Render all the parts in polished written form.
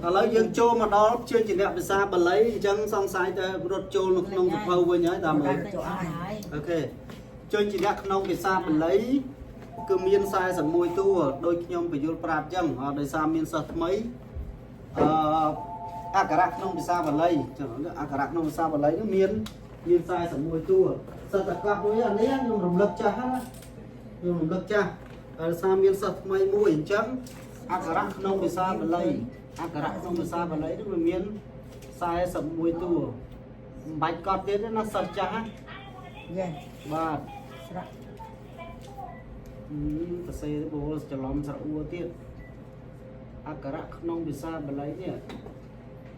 ឥឡូវយើងចូលមកដល់ជើងជាអ្នកភាសាបាលីអញ្ចឹងសង្ស័យតែរត់ចូលនៅក្នុងសភៅវិញហើយតាមមើល ចូលអស់ហើយ OK ជើងជាអ្នកក្នុងភាសាបាលីគឺមាន41តួដោយខ្ញុំបញ្យល់ប្រាប់អញ្ចឹងអត់ដោយសារមានសិស្សថ្មីអឺអក្ខរៈក្នុងភាសាបាលីចឹងអក្ខរៈក្នុងភាសាបាលីនោះមាន41តួសិទ្ធតែកប់មួយអានេះខ្ញុំរំលឹកចាស់ណាខ្ញុំរំលឹកចាស់ដោយសារមានសិស្សថ្មីមួយអញ្ចឹងអក្ខរៈក្នុងភាសាបាលីអក្ខរៈក្នុងភាសាបាលីនោះវាមាន41តួមិនបាច់កត់ទៀតទេណាសិស្សចាស់ណា យ៉ា បាទ ស្រៈ អឺសរសេរបូលច្រឡំស្រអួរទៀតអក្ខរៈក្នុងភាសាបាលីនេះ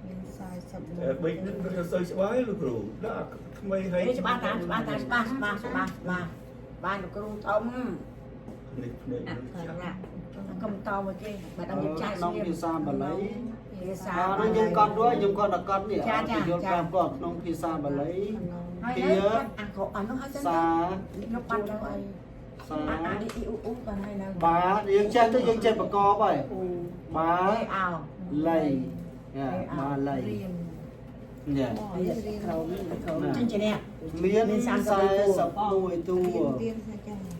មាន41 តែបិចនេះវាសូវច្បាស់លោកគ្រូដាក់ថ្មីហើយ នេះច្បាស់តាច្បាស់តាច្បាស់ច្បាស់ច្បាស់ច្បាស់បានលោកគ្រូធំ នេះភ្នែក អក្ខរៈកុំតមកគេបើដល់យើងចាស់ ក្នុងភាសាបាលី ភាសា អានោះខ្ញុំកត់ด้วยខ្ញុំកត់ដល់កត់នេះ ចាចា យល់ប្រាប់គាត់ក្នុងភាសាបាលី ហើយអាក្រអានោះហើយសិន សា ខ្ញុំបាត់ទៅអី សា អាអានេះអ៊ីអ៊ូអ៊ូបានហើយនៅ បាយើងចេះទៅយើងចេះប្រកបហើយបា អេអោ លីយ៉ាបាលី រៀន ញ៉ែ រៀន ក្រោមក្រោមចិញ្ចឹមនេះ មាន មាន 41តួ រៀនថាចាស់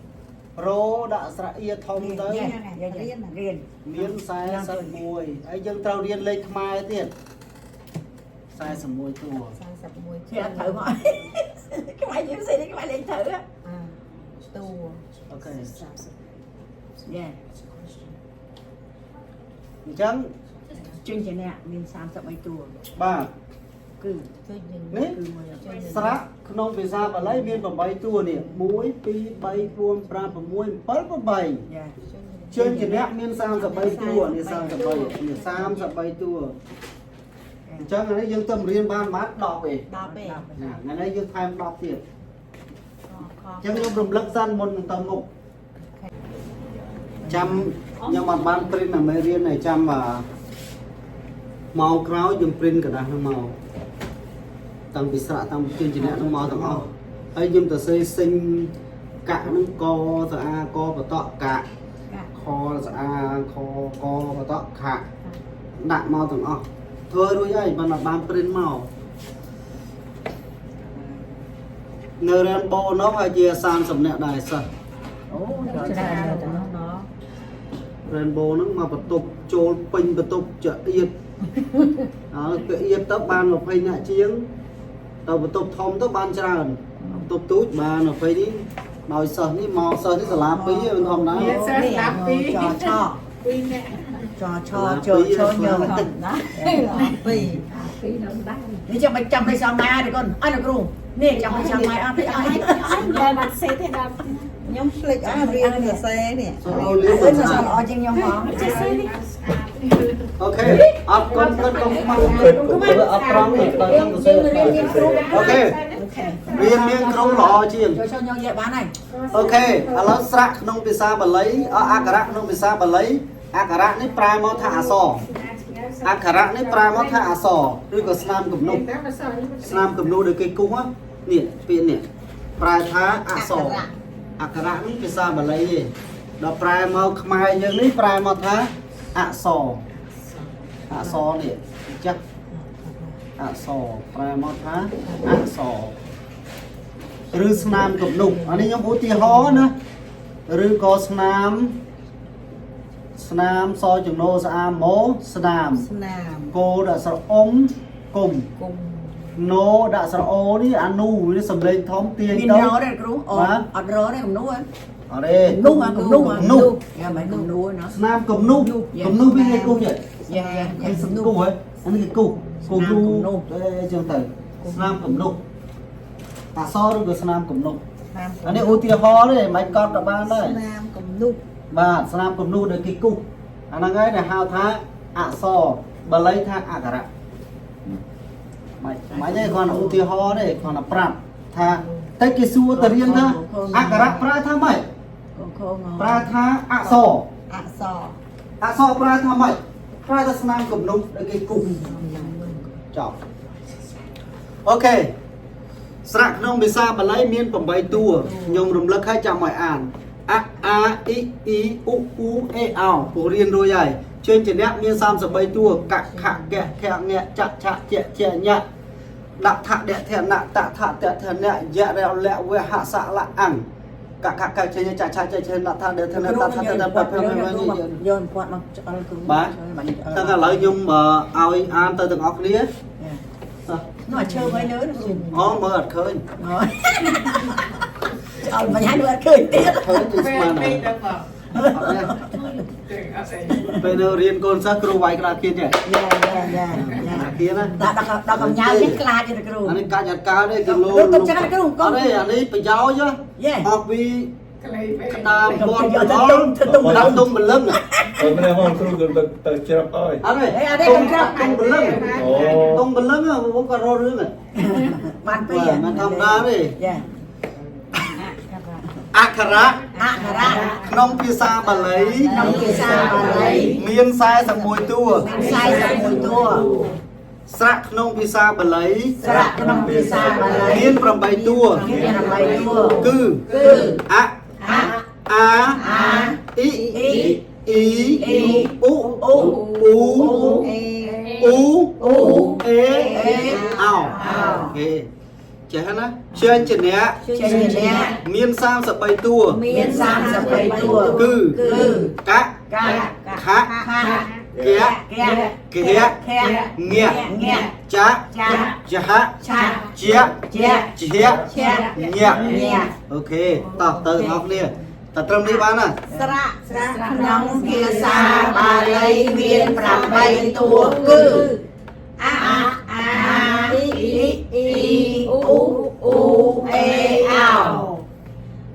រោដាក់ស្រៈអៀធំទៅ រៀនរៀន មាន41ហើយយើងត្រូវរៀនលេខខ្មែរទៀត41តួ 41 គេអត់ត្រូវមកក្បាច់យើងសេនេះក្បាច់លេងត្រូវ អាតួ OK យ៉ា អញ្ចឹង ជញ្ជាក់មាន33តួ បាទ គឺ ជួយយើង នេះ គឺមួយ ស្រៈក្នុងភាសាបាលីមាន8តួនេះ1 2 3 4 5 6 7 8 យ៉ា ជើងជាអ្នកមាន33តួនេះ33នេះ33តួអញ្ចឹងអានេះយើងទៅរៀនបានបាន10ទេ 10ទេ ណាថ្ងៃនេះយើងថែម10ទៀត ខ អញ្ចឹងខ្ញុំរំលឹកសិនមុននឹងទៅមុខចាំខ្ញុំអត់បាន print អាមេរៀនឲ្យចាំអាម៉ោងក្រោយខ្ញុំ print ក្រដាសហ្នឹងមកតាំងពីស្រៈតាំងពីជើងជាអ្នកហ្នឹងមកទាំងអស់ហើយខ្ញុំទៅសេសិញកាក់ហ្នឹងកស្អាកបតកកាក់ខស្អាខកបតកខៈដាក់មកទាំងអស់ធ្វើរួចហើយមិនអត់បាន print មកនៅ Rainbow នោះហើយជា30នាក់ដែរសិស្ស អូច្រើន ច្រើនទៅនោះ Rainbow ហ្នឹងមកបន្ទប់ចូលពេញបន្ទប់ចអៀត ហើយចអៀតទៅបាន20នាក់ជាងទៅបន្ទប់ធំទៅបានច្រើនបន្ទប់ទូចបាន20នេះដោយសិស្សនេះមកសិស្សនេះសាលា2ឯងមិនធម្មតា នេះចឆ ពីរនាក់ ចឆជឆញ ណា ពីរ ពីរដល់ដែរ នេះចាំចាំឲ្យសំម៉ែទេកូនអត់គ្រូនេះចាំឲ្យសំម៉ែអត់ទេអត់ តែបាត់សេទេដល់ ខ្ញុំភ្លេចអស់រៀនសរសេរនេះ សូមឲ្យលឿន អើសរល្អជាងខ្ញុំហង ចេះសេនេះ អូខេអត់កុំគិតកុំខ្មាស់អត់ត្រង់នេះដល់ខ្ញុំទៅ យើងរៀនមានគ្រូ អូខេ អូខេ រៀនមានក្រុមល្អជាង ចឆញយកបានហើយ អូខេឥឡូវស្រៈក្នុងភាសាបាលីអអក្ខរៈក្នុងភាសាបាលីអក្ខរៈនេះប្រែមកថាអក្សរអក្ខរៈនេះប្រែមកថាអក្សរឬក៏ស្នាមគំនុះ តែមកសោះ ស្នាមគំនូដែលគេគូសនេះពាក្យនេះប្រែថាអក្សរអក្ខរៈនេះភាសាបាលីទេដល់ប្រែមកខ្មែរយើងនេះប្រែមកថាអក្សរអក្សរនេះចាស់អក្សរប្រែមកថាអក្សរឬស្នាមគំនុះអានេះខ្ញុំឧទាហរណ៍ណាឬក៏ស្នាមស្នាមសចំណោស្អាម៉ូស្នាម ស្នាម គោដាក់ស្រអុំគុំ គុំ ណូដាក់ស្រអូនេះអានូនេះសំលេងធំទាញ មាន ទៅ រទេគ្រូអូអត់រទេគំនូហ៎ អត់ទេ គំនូហ៎គំនូហ៎យ៉ាមិនគំនូណា ស្នាមគំនូគំនូវាគេគូសទេ យ៉ាយ៉ា គេសំគូសហ៎អានេះគេគូសគំនូអីចឹងទៅស្នាមគំនូអក្សរឬក៏ស្នាមគំនូ ស្នាម អានេះឧទាហរណ៍ទេមិនកត់ក៏បានដែរ ស្នាមគំនុះ បាទស្នាមគំនូដែលគេគូសអាហ្នឹងហើយដែលហៅថាអក្សរបល័យថាអក្ខរៈមិនទេគ្រាន់តែឧទាហរណ៍ទេគ្រាន់តែប្រាប់ថាតែគេសួរទៅរៀនថាអក្ខរៈប្រើថាម៉េច កូនខង ប្រើថាអក្សរ អក្សរ អក្សរប្រើថាម៉េចប្រើថាស្នាមគំនុះដែលគេគូសចប់អូខេស្រៈក្នុងភាសាបាលីមាន8តួខ្ញុំរំលឹកឲ្យចាំឲ្យអានអអា អ៊ីអ៊ីអ៊ូអ៊ូអេអោពូរៀនរួចហើយជើងជាអ្នកមាន33តួកខកខងចឆជជញដាក់ថដៈធនៈតថតធនៈយៈរលវហសលអង្កខកជញចឆជជដាក់ថដៈធនៈតថតពពព យកគាត់មកឆ្អល់គ្រូ បាទតែឥឡូវខ្ញុំឲ្យអានទៅទាំងអស់គ្នា នោះឈើໄວលើគ្រូ អូមើលអត់ឃើញ ឆ្អល់មិនហើយនោះអត់ឃើញទៀត ឃើញគឺស្មាន ពេលដល់បង ពេលនៅរៀនកូនសិស្សគ្រូវាយក្តារខៀនទេ យ៉ាយ៉ាយ៉ាយ៉ា ខៀនណា ដាក់ដល់ដល់កំញ៉ៅនេះខ្លាចទេគ្រូ អានេះកាច់អត់កើតទេគីឡូ កុំចឹងគ្រូកុំ អត់ទេអានេះប្រយោជន៍ យេ អស់ពី ក្លីពេក ក្តាមពាត់ យកទៅទុំទៅទុំ ក្តាមទុំបលឹង អត់ម្នាក់ផងគ្រូក៏ទៅទៅច្រាប់អើយ អត់ទេ អេអត់ទេកុំច្រាប់ ទុំបលឹង អូ ទុំបលឹងបងក៏រករឿង បានពីរ មិនធម្មតាទេ យ៉ា អក្ខរៈ អក្ខរៈ ក្នុងភាសាបាលី ក្នុងភាសាបាលី មាន41តួ មាន41តួ ស្រៈក្នុងភាសាបាលី ស្រៈក្នុងភាសាបាលី មាន8តួ មាន8តួ គឺ គឺ អ អ អា អា អ៊ី អ៊ី អ៊ី អ៊ី អ៊ូ អ៊ូ អ៊ូ អេ អ៊ូ អ៊ូ អេ អេ អោ អោ OK ចេះហើយណាជើងជាអ្នក ចេញជាអ្នក មាន33តួ មាន33តួ គឺ គឺ ក ក ខៈ ខៈ កៈ កៈ កៈ ខៈ ងៈ ងៈ ចៈ ចា ចហៈ ឆា ជា ជា ជា ជា ញៈ ញៈ OK តោះទៅទាំងអស់គ្នាតែត្រឹមនេះបានណា ស្រៈ ស្រៈ ក្នុងភាសាបាលីមាន8តួគឺអអាអ៊ីអ៊ីអ៊ូអ៊ូអេអោ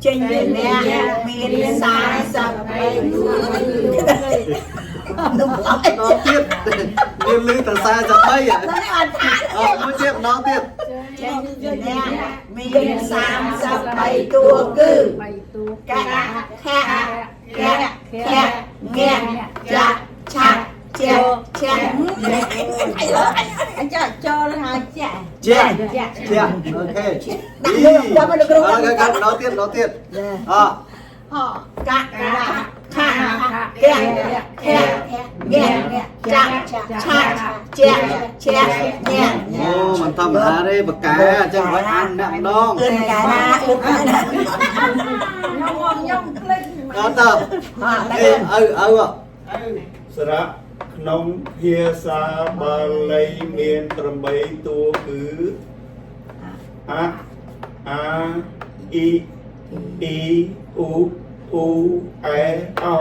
ចេញពីអ្នកមាន43តួនោះឡោ ម្ដងទៀតមានលឺតែ43ហ៎ ដល់នេះអត់ថា អត់មួយទៀតម្ដងទៀត ចេញពីអ្នកមាន33តួគឺ 3តួ កខៈកៈខៈងៈចឆៈជាជា អញ្ចឹងចូលហើយចាក់ ជាជា OK ដាក់លើគាត់មកលោកគ្រូ OK កាត់ម្ដងទៀតម្ដងទៀតអ ហ កខៈកៈខៈងៈចឆៈជាជាញៈ អូមិនធម្មតាទេបកែអញ្ចឹងឲ្យអានអ្នកម្ដង អឿនកែណាអឿនកែណា ខ្ញុំខ្ញុំភ្លេច អត់តើ អ អេឪឪ ស្រៈក្នុងភាសាបាលីមាន8តួគឺអអាអ៊ីអ៊ីអ៊ូអ៊ូអេអោ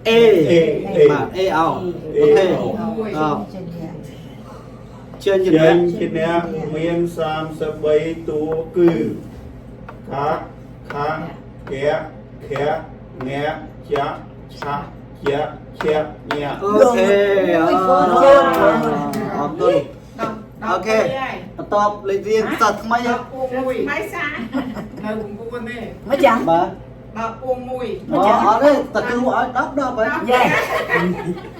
អេ អេអេ បាទអេអោ OK អជើងជា ចេ អ្នក ញជាអ្នកមាន33តួគឺកខកៈខៈងៈចឆៈជាជាញៈ OK អរគុណ OK បន្ទាប់លេខរៀងសិស្សថ្មីហ៎ មួយម៉ៃសានៅ9ទេ មកចាំ បាទ ដល់ពួងមួយ អូអត់ទេតើគ្រូឲ្យ10 10ហើយ យេ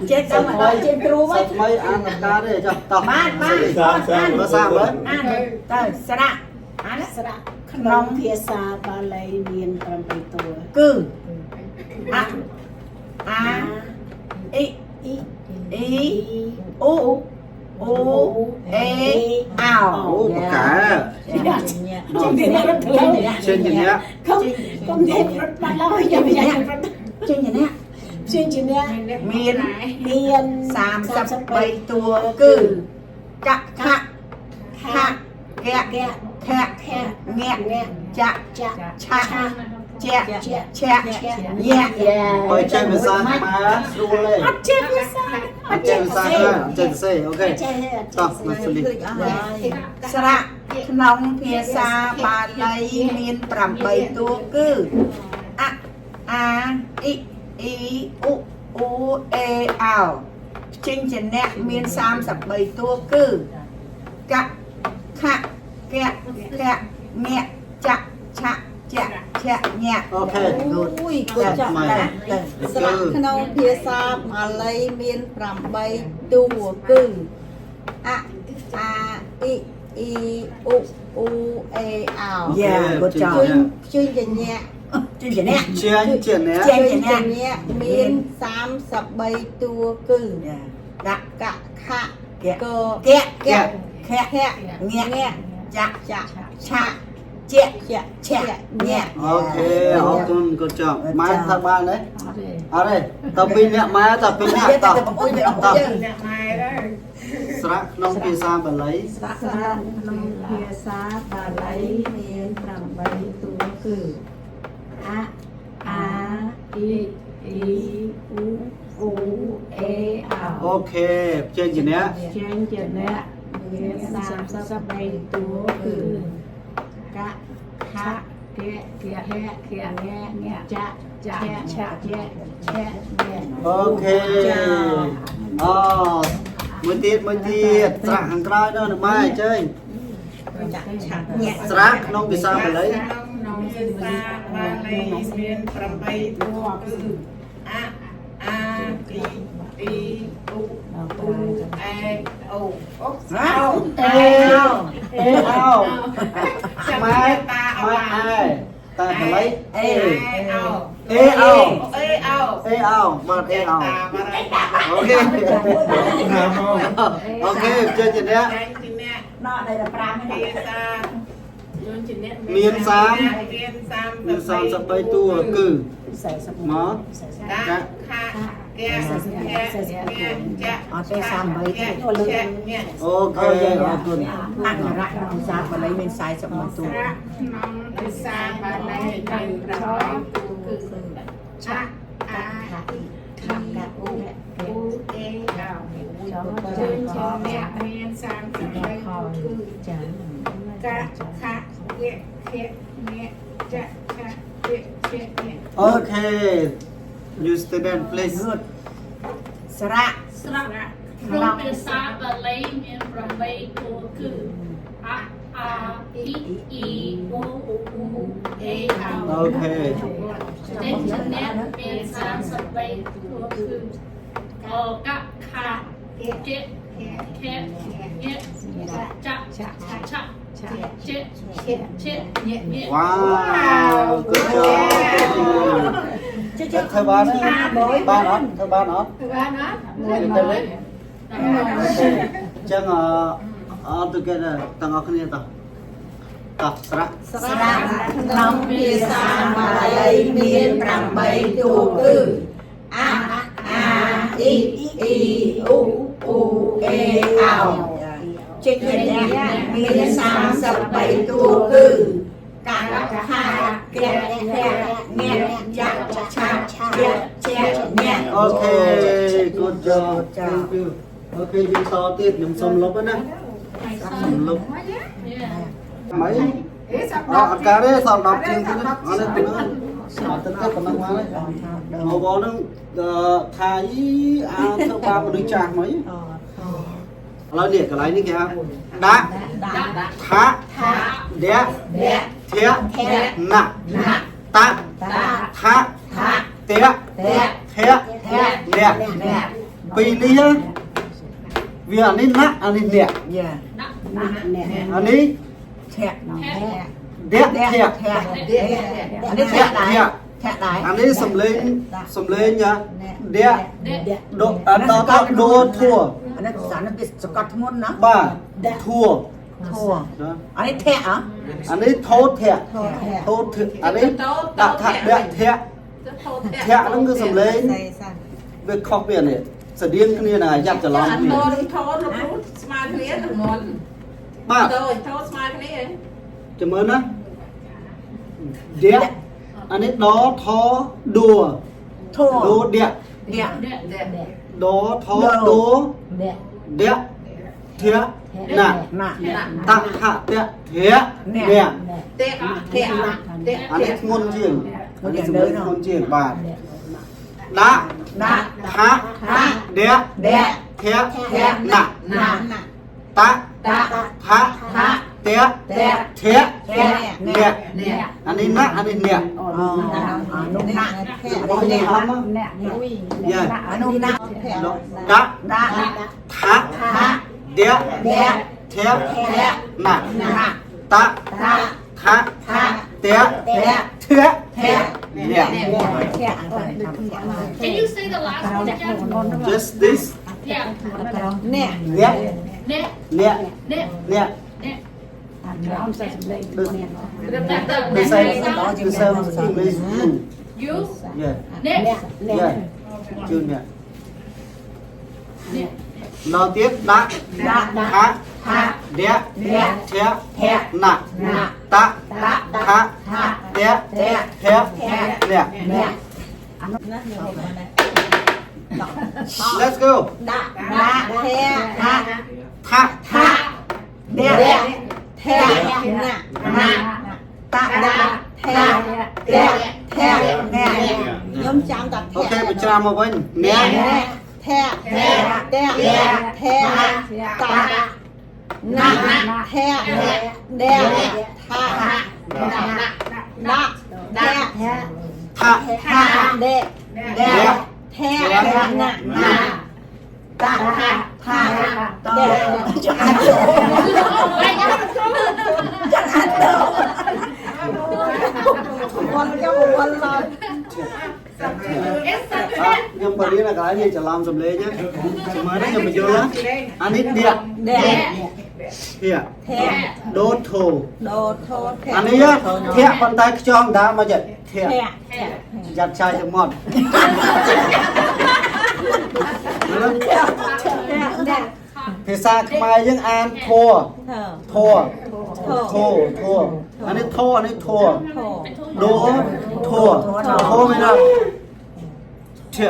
ចេះដល់មកដល់ជាគ្រូវិញ សិស្សថ្មីអានអត់កើតទេចុះតោះ បានបាន សាសា មើលសាមើល អានទៅស្រៈអាន ស្រៈក្នុងភាសាបាលីមាន8តួ គឺអអាអ៊ី អ៊ី អ៊ីអ៊ូអ៊ូអេអោ អូបកែ ចេញពីរត់ទៅ ជើងជាអ្នក កុំកុំនិយាយរត់បាត់ឡើយខ្ញុំយ៉ាងរត់ ចេញជាអ្នក ជើងជាអ្នក មាន មាន 33តួគឺកខខកៈ កៈ ខ ខៈ ងៈ ងៈ ច ច ឆៈជាជាញៈ បើចេះភាសាខ្មែរស្រួលទេ អត់ចេះភាសា អត់ចេះភាសាខ្មែរអត់ចេះសរសេរ OK ចេះទេ តោះមកស្លី ភ្លេចអស់ហើយ ស្រៈក្នុងភាសាបាលីមាន8តួគឺអអាអ៊ីអ៊ីអ៊ូអ៊ូអេអោចេញជាអ្នកមាន33តួគឺកខកៈខៈងៈចឆៈជាជាញៈ OK អូយគូចាក់ ទៅ ស្រៈក្នុងភាសាបាលីមាន8តួគឺអអាអ៊ីអ៊ីអ៊ូអ៊ូអេអោ យ៉ា good job ជើងជើងជាអ្នក ជញ្ជាក់ ជាងជាអ្នក ជាងជាអ្នក អ្នកមាន33តួគឺ ដាក់ កខ ក ក កៈ កៈ ខៈ ខៈ ងៈ ងៈ ចៈ ចៈ ឆៈជា ជា ឆៈញៈ OK អរគុណកូនចំម៉ែថាបានទេអត់ទេតើពីរអ្នកម៉ែតើពីរអ្នក តែ តោះ តែអង្គុយទៅអង្គុយយើង អ្នកម៉ែដែរ ស្រៈក្នុងភាសាបាលី ស្រៈក្នុងភាសាបាលីមាន8តួគឺអអាអ៊ីអ៊ីអ៊ូអ៊ូអេអោ OK ជាងជាអ្នក ចេញជាអ្នកមាន33តួគឺកខកៈកៈកៈញៈចៈចៈឆៈជៈឆៈញៈ OK អូមួយទៀតមួយទៀតស្រៈខាងក្រោយនោះម៉ែអញ្ជើញស្រៈក្នុងភាសាបាលី ក្នុងភាសាបាលីមាន8តួគឺអអាអ៊ីអ៊ីអ៊ូអ៊ូអេអូអូ ស្រៈអេអេអោម៉ែ តា ម៉ែអេតែបាលីអេ អោ អេអោ អេអោ អេអោបាទអេអោ តាបារ OK ណាមក OK ជើជាអ្នក ចែងជាអ្នក ណោះតែ5 ភា ហ្នឹង សា មាន30 មាន មាន33តួគឺមក កខកៈកៈកៈ អត់ទេ33ទេ ឆៈញៈ OK អរគុណ អក្ខរៈក្នុងភាសាបាលីមាន41តួ ស្រៈក្នុងភាសាបាលីមាន8តួគឺឆៈអាអ៊ីខកអ៊ូអ៊ូអេអោជើងជាអ្នកមាន33តួគឺកខកៈខៈញៈចៈឆៈជៈឆៈញៈ OK new student please ស្រៈ ស្រៈក្នុងភាសាបាលីមាន8តួគឺអអាអ៊ីអ៊ីអ៊ូអ៊ូអេអោ OK ចេញជាអ្នកមាន33តួគឺអកខកេខេញៈចៈឆៈជៈឆេញៈញៈ វ៉ាវ good job thank you ជិះធ្វើបានទេបានអត់ធ្វើបានអត់ បានអត់ មួយទៅលេចឹងអ all together ទាំងអស់គ្នាតោះតោះស្រៈ ស្រៈក្នុងភាសាបាលីមាន8តួគឺអអាអ៊ីអ៊ីអ៊ូអ៊ូអេអោចេញជាអ្នកមាន33តួគឺកខកៈខៈញៈចៈឆៈជៈឆៈញៈ OK good job thank you OK យើងតទៀតខ្ញុំសុំលុបណាសុំលុប Yeah. មិន អេសាប់ អត់អត់កើតទេសល់10ជាងទៀតអត់ទេប៉ុណ្ណឹងអត់ទៅទេប៉ុណ្ណឹងមកហើយមកបងហ្នឹងថាយីអាធ្វើបាបមនុស្សចាស់មកឥឡូវនេះកន្លែងនេះគេហៅដាក់ថាដៈធៈណាតៈថាតៈធៈអ្នកពីរនេះវាអានេះណាអានេះអ្នក យ៉ា អានេះ ឆៈ ដៈធៈ ឆៈអានេះឆៈដែរឆៈដែរ អានេះសំលេងសំលេងណាដៈដកអតតដូធัว អានេះសារនេះវាសកត់ធ្ងន់ណា បាទធัว ធัว ណា អានេះថៈហ៎ អានេះថោធៈថោធៈអានេះដាក់ថាដៈធៈធៈហ្នឹងគឺសំលេងវាខុសពីអានេះស្តៀងគ្នាណាយ៉ាប់ច្រឡំគ្នា តោនឹងថោលោកគ្រូស្មើគ្នានឹងមុន បាទ តោថោស្មើគ្នា ចាំមើលណាដៈអានេះដថដួ ធัว ដូដៈ អ្នក ដថដូដៈធៈណា ណា តហៈតៈធៈអ្នក តេតេតេ អានេះធ្ងន់ជាងអានេះសំឡេងធ្ងន់ជាងបាទដាក់ ដាក់ ថាដៈ ដៈ ធៈណា ណា តៈ តៈ ថាតៈ តៈ ធៈ ធៈ អ្នកអានេះណាអានេះអ្នក អូអានោះណា របស់យើងអមយ៉ា អានោះណា ដាក់ ដាក់ ថា ថា ដៈ ដៈ ធៈ ធៈ ណា ណា តៈ តៈ ថា ថៈតៈធៈអ្នក Can you say the last one again? Just this. Yeah. អ្នក អ្នក អ្នក អ្នក អ្នក អ្នក អ្នក ដូច The ដូច the same English you. You. Yeah. អ្នក Yeah. ជឿអ្នក អ្នក ដល់ទៀតដាក់ ដាក់ ថៈ ថៈ ដៈ ដៈ ធៈ ធៈ ណា ណា តៈ តៈ ថៈតៈ តៈ ធៈអ្នក អ្នក Let's go. ដាក់ដាក់ថៈថៈ ថៈ ថៈដៈធៈណាណាតៈដាក់ថៈតៈធៈអ្នកខ្ញុំចាំតា អូខេបញ្ច្រាមមកវិញអ្នក ថៈតៈធៈតៈណាថៈដៈថៈដាក់ដាក់ថៈ ថៈ ថៈដៈដៈថៈណាណាតៈថៈតៈចង់អានចង់អានទៅវល់យកវល់ឡើយ It's a ខ្ញុំបរៀនកន្លែងនេះច្រឡំសំលេងណាចាំមើលណាខ្ញុំបញ្យល់ណាអានេះដៈ ដៈ ធៈ ថៈ ដូធោ ដូធោថៈ អានេះធៈប៉ុន្តែខ្យងដើមមកចិត្តធៈ ថៈ យ៉ាត់ឆាយទាំងមាត់ ថៈ ភាសាខ្មែរយើងអានធัวធัวធัวធัวអានេះធัวអានេះធัวដូធัวធัวមែនទេធៈ ថៈ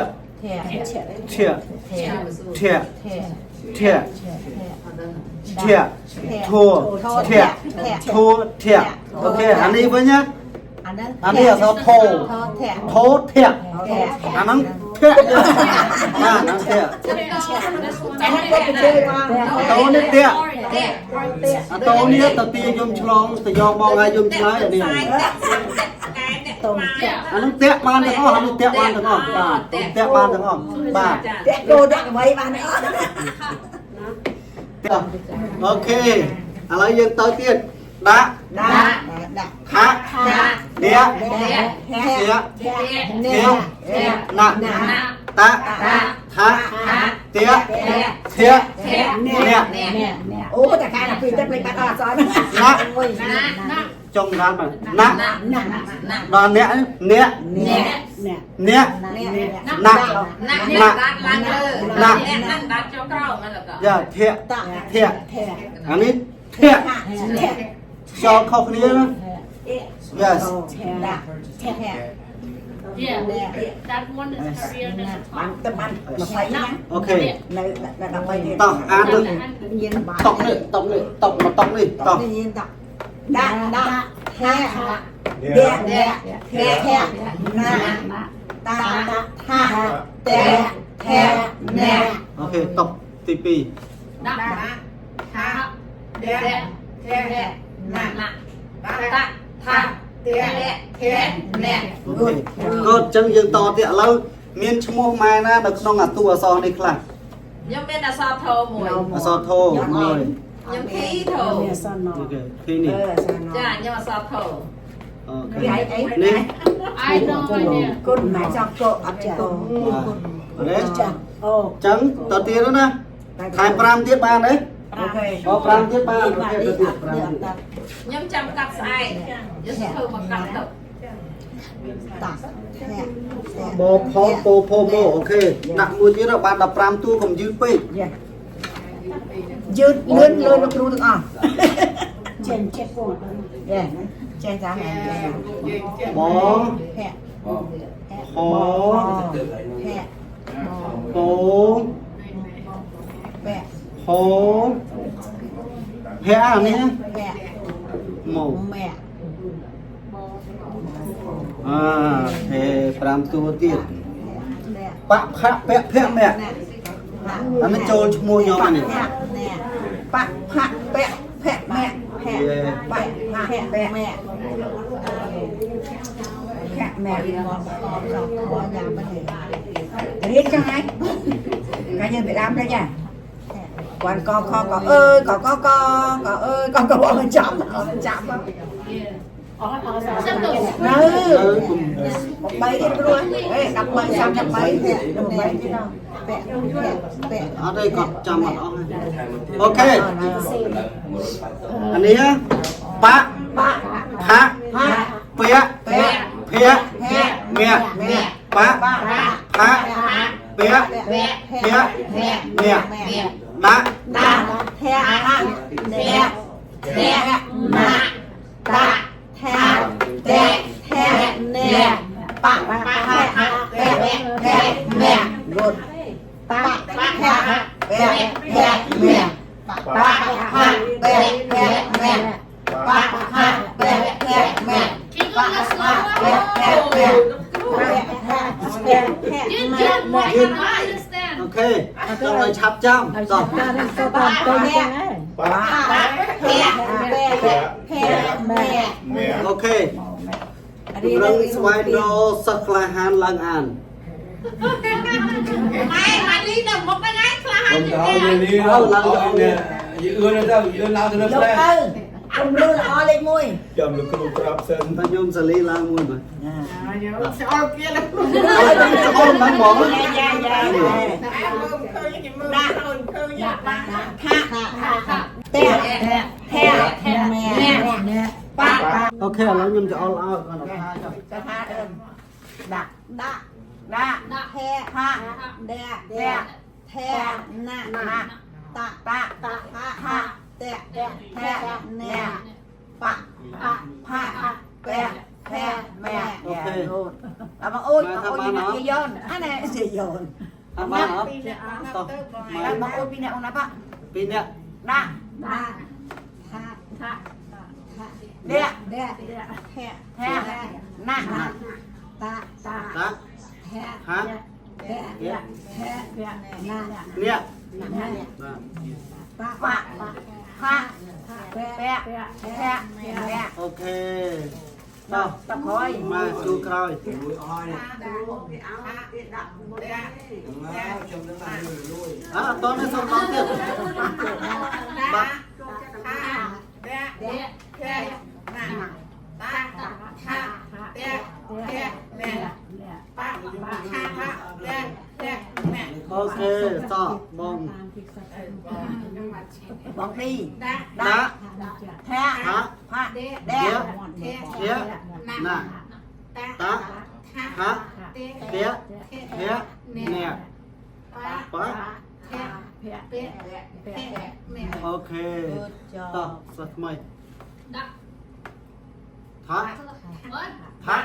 ធៈធៈធៈធៈធัวធៈធัวធៈអូខេអានេះវិញណា អាហ្នឹង អានេះអក្សរធោ ធៈ ធោធៈអាហ្នឹងធៈណាហ្នឹងធៈ អាហ្នឹងគាត់ទៅជើមក តូនេះធៈអាតូនេះតទាយំឆ្លងទៅយកបងឲ្យយំឆ្លើយអានេះ Yeah. អាហ្នឹងធៈបានទាំងអស់អានេះធៈបានទាំងអស់បាទធៈបានទាំងអស់បាទ តាក់គោដាក់អ្វីបានអត់ អូខេឥឡូវយើងទៅទៀតដាក់ ដាក់ដាក់ ថៈដៈ ថៈ ធៈ អ្នក ណាតៈថៈតៈធៈអ្នក អូតែកាយដល់ពីទឹកលេខបាត់អត់អស ណា ណា ចុងរានបាទណា ណា ដល់អ្នកអ្នក អ្នក អ្នក អ្នក ណា ណាអ្នកដាក់ឡើងលើ ណា អ្នកហ្នឹងដាក់ចុះក្រោមហ្នឹងក៏ យ៉ាធៈ ត ធៈ ថៈ អានេះធៈខ្យល់ខុសគ្នាណា Yes. ដាក់ ថៈ Yeah. That one is heavier than the បាន top. ទៅបាន20ណា អូខេ នៅដល់13ទៀត តោះអានទៅ ញៀនបា តុកនេះតុកនេះតុកមកតុកនេះតោះ ញៀនតដាក់ដាក់ថៈ អ្នក ដៈថៈថៈណាតាថៈតៈថៈអ្នក អូខេតុកទី2 ដាក់ ថាដៈធៈណាណាតៈថាតៈធៈអ្នក អូខេក៏អញ្ចឹងយើងតទៀតឥឡូវមានឈ្មោះម៉ែណានៅក្នុងអាតួអក្សរនេះខ្លះ ខ្ញុំមានអក្សរធោមួយ អក្សរធោមួយ ខ្ញុំធីធោ មានអសន អូខេធីនេះ អឺសាណ ចាខ្ញុំអក្សរធោ អូខេ វាអីអី នេះ I no idea. គុណមិនចង់កោអត់ចា បាទនេះ ចាអូ អញ្ចឹងតទៀតណាខែ5ទៀតបានទេ អូខេ អូ5ទៀតបានអូខេតទៀត5ទៀត ខ្ញុំចាំកាត់ស្អែកយកធ្វើមកកាត់ទៅ តាថៈ បផពោផម៉ូអូខេដាក់មួយទៀតបាន15តួកុំយឺតពេក យឺតលឿនលឿនលោកគ្រូទាំងអស់ ចេញចេះពងអត់ដឹង យេចេះចា ប ថៈ ខ ថៈ ពោ ពៈ ផភៈអានេះ ពៈ ម៉ូ មៈ អាហេ5តួទៀត អ្នក បៈផៈពៈភៈមៈអានេះចូលឈ្មោះខ្ញុំអានេះ អ្នកបៈផៈពៈភៈមៈភៈបៈផៈពៈមៈភៈមៈរៀនចឹងហើយកាយយើងពីដើមទៅចាគាត់កខកអើយកកកកអើយកកកចាំចាំ Yeah. នៅ នៅគុំ 8ទៀតគ្រូអេ13 33 18ទៀត ពាក់ពាក់ អត់ទេគាត់ចាំអត់អស់ទេអូខេអានេះបាក់ បា ផា ផា ពៈ ពៈ ភៈ ភៈ ងៈ ងៈ បាក់ បា ផាពៈ ភៈ ភៈ ភៈ ងៈដាក់ ដាក់ភៈអ្នកអ្នកណាតាថៈតេថៈអ្នកបៈភៈពៈភៈអ្នករត់បៈភៈពៈភៈអ្នកបៈភៈពៈភៈអ្នកបៈភៈពៈភៈអ្នក Can you go slower? ភៈ យឺតយឺត I cannot understand. អូខេចង់ឲ្យឆាប់ចាំ ឲ្យ តោះ តានេះទៅតាមទៅចឹងឯង បា ភៈពៈភៈអ្នក មេ អូខេរឹងស្វែងរកសិស្សក្លាហានឡើងអាន ម៉ែម៉ាលីនៅមុខហ្នឹងឯងខ្លះ កុំទៅឲ្យយលីទៅយឺអឿនទៅយឺឡើងទៅលើ លោក ផ្លែ ឪគំរូល្អលេខ1 ចាំលោកគ្រូប្រាប់សិន តើញោមសាលីឡើងមួយមើល ស្អល់គេលើ អូនឡើងហ្មង យ៉ាយ៉ាយ៉ា មើលឃើញគេមើលឃើញឃើញបា ថាតេថេមេបា អូខេឥឡូវខ្ញុំจะអល់ឲ្យគាត់ថាចុះ កថាដើមដាក់ដាក់ដាក់ ដាក់ ថេហា ដាក់ ដាក់ ថេណា ណា តា តា តា ហា តេ ថេអ្នកបាផាពែភែម៉ែអបងអូនបងអូនពីអ្នកយនអានេះជាយន អត់បានអត់តោះ បងអូនពីអ្នកអូនណាបា ពីរនាក់ ដាក់ ដាក់ថា ថា ដាក់ ដាក់ថេ ថេណា តា តា តា ថេ ហា តេថេ ភៈ ណា នាក់ ណា បាទ បា បាផា ពៈ ពែ ភៈ ភែម៉ែ អូខេតោះ តក្រោយ មកជួក្រោយ លួយអស់ហើយខ្ញុំនឹងបានលួយ អើអត់តនេះសុំដល់ទៀតបាទ ដាក់ថេណាតាថាតេថេណែបាថាតេថេណែ អូខេតោះបង បងឌី ដាក់ ដាក់ ថេ ហា ផា តេ ដេ ថេ ភៈ ណា ណា តា តា ថា ហា តេ តេភៈនាក់ បា បា ថេ ភៈ ពែភែណែ អូខេតោះសិស្សថ្មី ដាក់ ថា What? ថា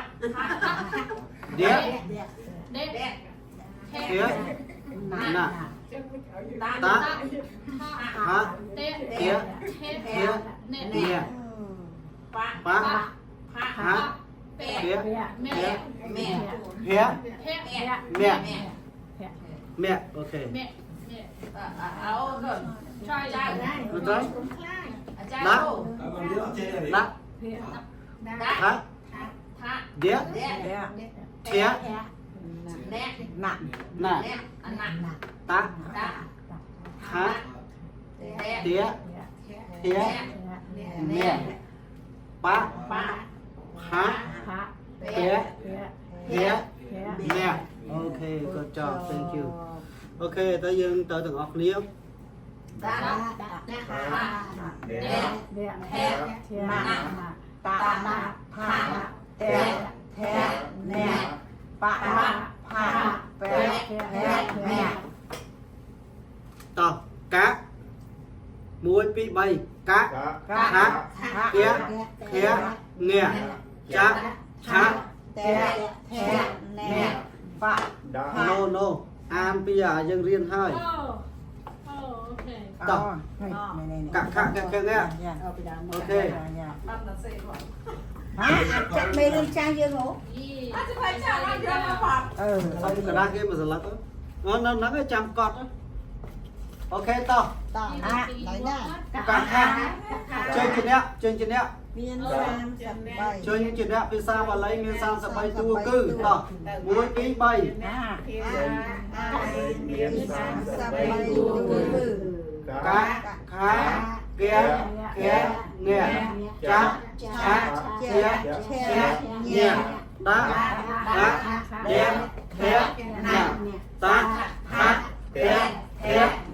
ដេ ដេ តេ ថេ ភៈណា តា តា ថា ហា តេ តេ ថេ ភៈ ណែ នាក់ បា បា ផា ហា ពែ ភៈ ភៈ មេ មេ ភៈ ភៈ មេ ភៈ មេអូខេ មេមេ អោក try again. មកទៅ អាចារ្យ ដាក់ បងយកអត់ចេះទេ ដាក់ ភៈ ដាក់ ហា ថា ដេ ដេ ភៈ ណែ ណា ណា ណែអណា តា តា ហា តេ តេភៈនេបា បា ហា ភៈ ពៈ ភៈ ភៈ ភៈ នេអូខេ good job thank you អូខេតើយើងទៅទាំងអស់គ្នា តា នេ ភៈភៈណា តាផាតេថេណែបាផាពែភែម៉ែ តោះកា1 2 3កា កា ហា ភ ភៈភៈនេចាឆា តេថេណែបា ដាក់ ណូណូអានពីអាយើងរៀនហើយ Oh. Oh, okay. តោះ នេះនេះ កាក់ខាក់កាក់នេះអូខេ បានតែសេគាត់ ហាចាក់មេរៀនចាស់យើងហ៎ Yeah. អត់ទៅចាស់យកមកផាត់ អឺ សុំกระดาษគេមួយសន្លឹកអឺនៅហ្នឹងឯងចាំកត់អូខេតោះ តា អា ឡៃណា កាក់ខាក់ជើញជាអ្នកជើញជាអ្នក មាន33 ជើញជាអ្នកភាសាបាលីមាន33តួគឺតោះ1 2 3 ណា ភា មាន 33តួគឺ កា កាខាកែកែងែចា ឆាជាឈៈញៈដាក់ដាក់ដេភៈណាតាថៈតេភៈ